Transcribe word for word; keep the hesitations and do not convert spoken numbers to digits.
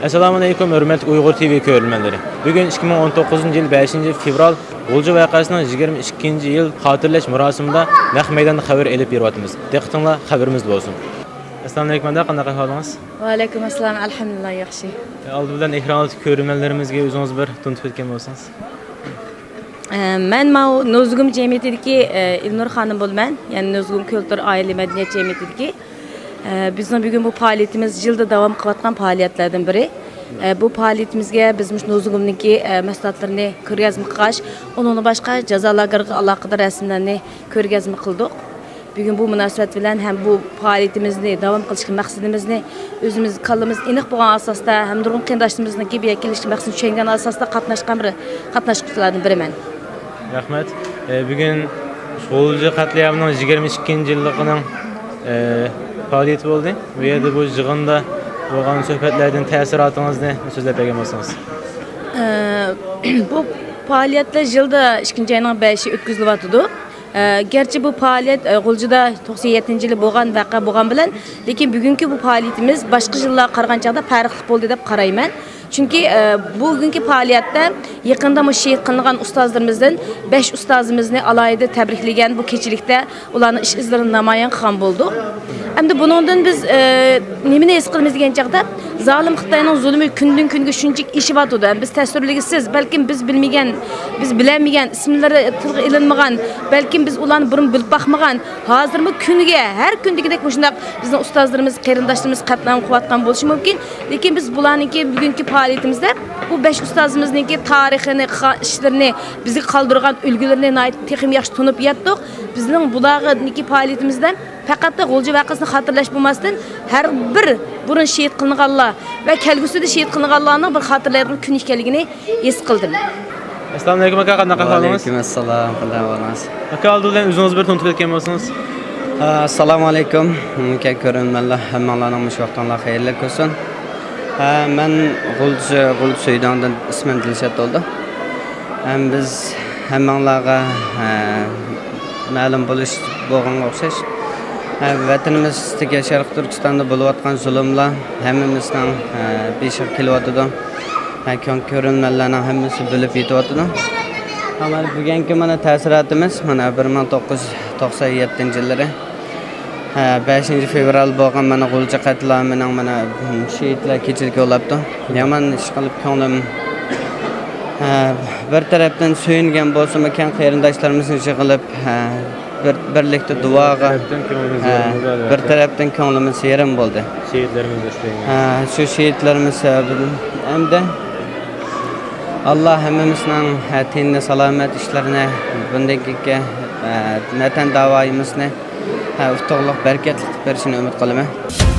ئەسسالامۇئەلەيكۇم، ھۆرمەتلىك ئۇيغۇر تىۋى كۆرۈرمەنلىرى. بۈگۈن ئىككى مىڭ ئون توققۇزىنچى يىل بەشىنچى فېۋرال، غۇلجا ۋەقەسىنىڭ يىگىرمە ئىككىنچى يىل خاتىرىلەش مۇراسىمىدا نەق مەيداندا خەۋەر ئېلىپ بېرىۋاتىمىز. دىققىتىڭلار خەۋىرىمىزدە بولسۇن. ئەسسالامۇئەلەيكۇم، ئاكا، قانداق ئەھۋالىڭىز؟ ۋەئەلەيكۇم ئەسسالام، ئەلھەمدۇلىللا، ياخشى. ئالدى بىلەن ئېكران ئالدىدىكى كۆرۈرمەنلىرىمىزگە ئۆزىڭىز بىر تونۇتۇپ ئۆتكەن بولسىڭىز. ئە، مەن ماۋۇ نوزۇگۇم جەمئىيىتىدىكى، ئە، ئىلنۇر خانىم بولىمەن. يەنى نوزۇگۇم كۆلتۈر ئائىلە مەدەنىيەت جەمئىيىتىدىكى. ئە، بىزنىڭ بۈگۈن بۇ پائالىيىتىمىز يىلدا داۋام قىلىۋاتقان پائالىيەتلەردىن بىرى. ئە، بۇ پائالىيىتىمىزگە بىز مۇشۇ نوزۇگۇمنىڭكى، ئە، مەھسۇلاتلىرىنى كۆرگەزمە قىلغاچ، ئۇنىڭدىن باشقا جازا لاگېرىغا ئالاقىدار رەسىملەرنى كۆرگەزمە قىلدۇق. بۈگۈن بۇ مۇناسىۋەت بىلەن ھەم بۇ پائالىيىتىمىزنى داۋام قىلىشقا مەقسىتىمىزنى ئۆزىمىز كاللىمىز ئېنىق بولغان ئاساستا ھەم نۇرغۇن قېرىنداشلىرىمىزنىڭكى بۇ يەرگە كېلىشكە مەقسىتىنى چۈشەنگەن ئاساستا قاتناشقان بىر قاتناشقۇچىلاردىن بىرىمەن. رەھمەت. ئە، بۈگۈن غۇلجا قەتلىئامىنىڭ يىگىرمە ئىككىنچى يىللىقىنىڭ، ئە، پائالىيىتى بولدى. بۇ يەردە بۇ يىغىندا بولغان سۆھبەتلەردىن تەسىراتىڭىزنى سۆزلەپ بەرگەن بولسىڭىز. ئە، بۇ پائالىيەتلەر يىلدا ئىككىنچى ئاينىڭ بەشى ئۆتكۈزۈلۈۋاتىدۇ. ئە، گەرچە بۇ پائالىيەت، ئە، غۇلجىدا توقسان يەتتىنچى يىلى بولغان ۋەقە بولغان بىلەن، لېكىن بۈگۈنكى بۇ پائالىيىتىمىز باشقا يىللارغا قارىغان چاغدا پەرقلىق بولدى دەپ قارايمەن. چۈنكى، ئە، بۇ بۈگۈنكى پائالىيەتتە يېقىندا مۇشۇ شېھىت قىلىنغان ئۇستازلىرىمىزدىن بەش ئۇستازىمىزنى ئالاھىدە تەبرىكلىگەن بۇ كېچىلىكتە ئۇلارنىڭ ئىش ئىزلىرىنى نامايان قىلغان بولدۇق. ئەمدى بۇنىڭدىن بىز، ئە، نېمىنى ھېس قىلىمىز دېگەن چاغدا، زالىم خىتاينىڭ زۇلۇمى كۈندىن كۈنگە شۇنچىلىك ئېشىۋاتىدۇ. ھەم بىز تەسىرلىگۈسىز، بەلكىم بىز بىلمىگەن، بىز بىلەلمىگەن، ئىسىملىرى تىلغا ئېلىنمىغان، بەلكىم بىز ئۇلارنى بۇرۇن بىلىپ باقمىغان، ھازىرمۇ كۈنىگە، ھەر كۈندىكىدەك مۇشۇنداق بىزنىڭ ئۇستازلىرىمىز، قېرىنداشلىرىمىز قەتلىئام قىلىۋاتقان بولۇشى مۇمكىن. لېكىن بىز بۇلارنىڭكى بۈگۈنكى پائالىيىتىمىزدە بۇ بەش ئۇستازىمىزنىڭكى تارىخىنى، قىلغان ئىشلىرىنى، بىزگە قالدۇرغان ئۈلگىلىرىنى ناھايىتى تېخىمۇ ياخشى تونۇپ يەتتۇق. بىزنىڭ بۇلارنىڭكى پائالىيىتىمىزدە پەقەتلا غۇلجا ۋەقەسىنى خاتىرىلەش بولماستىن، ھەر بىر بۇرۇن شېھىت قىلىنغانلار ۋە كەلگۈسىدە شېھىت قىلىنغانلارنىڭ بىر خاتىرىلەيدىغان كۈنى ئىكەنلىكىنى ھېس قىلدىم. ئەسسالامۇئەلەيكۇم، ئاكا، قانداق ئەھۋالىڭىز؟ ۋەئەلەيكۇم ئەسسالام، قانداق ئەھۋالىڭىز؟ ئاكا، ئالدى بىلەن ئۆزىڭىز بىر تونۇتۇپ ئۆتكەن بولسىڭىز. ئا، ئەسسالامۇئەلەيكۇم. مۇكەن كۆرۈرمەنلەر، ھەممىڭلارنىڭ مۇشۇ ۋاقتىڭلار خەيرلىك بولسۇن. ئا، مەن غۇلجا، غۇلجا سۈيداڭدىن، ئىسمىم دىلشات بولدى. ھەم بىز ھەممىڭلارغا، ئا، مەلۇم بولۇش بولغانغا ئوخشاش، ئا، ۋەتىنىمىزدىكى شەرقىي تۈركىستاندا بولۇۋاتقان زۇلۇملار ھەممىمىزنىڭ، ئا، بېشىغا كېلىۋاتىدۇ. ھە، كۆرۈرمەنلەرنىڭ ھەممىسى بىلىپ يېتىۋاتىدۇ. ھە، مانا بۈگۈنكى مانا تەسىراتىمىز، مانا بىر مىڭ توققۇز يۈز توقسان يەتتىنچى يىللىرى، ھە، بەشىنچى فېۋرال بولغان مانا غۇلجا قەتلىئامىنىڭ مانا شېھىتلەر كېچىلىكى بولۇپتۇ. يامان ئىش قىلىپ كۆڭلۈم، ھە، بىر تەرەپتىن سۆيۈنگەن بولسىمۇ، كەڭ قېرىنداشلىرىمىزنى يىغىلىپ، ھە، بىر، بىرلىكتە دۇئاغا، بىر تەرەپتىن كۆڭلىمىز ھە، يېرىم بولدى، بىر تەرەپتىن كۆڭلىمىز يېرىم بولدى. شېھىتلىرىمىز ئۈچۈن. ھە، شۇ شېھىتلىرىمىز سەۋەبىدىن. ئەمدى ئاللا ھەممىمىزنىڭ، ھە، تېنىنى سالامەت، ئىشلىرىنى، بۇندىن كېيىنكى، ھە، ۋەتەن داۋايىمىزنى، ھە، ئۇتۇقلۇق، بەرىكەتلىك قىلىپ بېرىشىنى ئۈمىد قىلىمەن.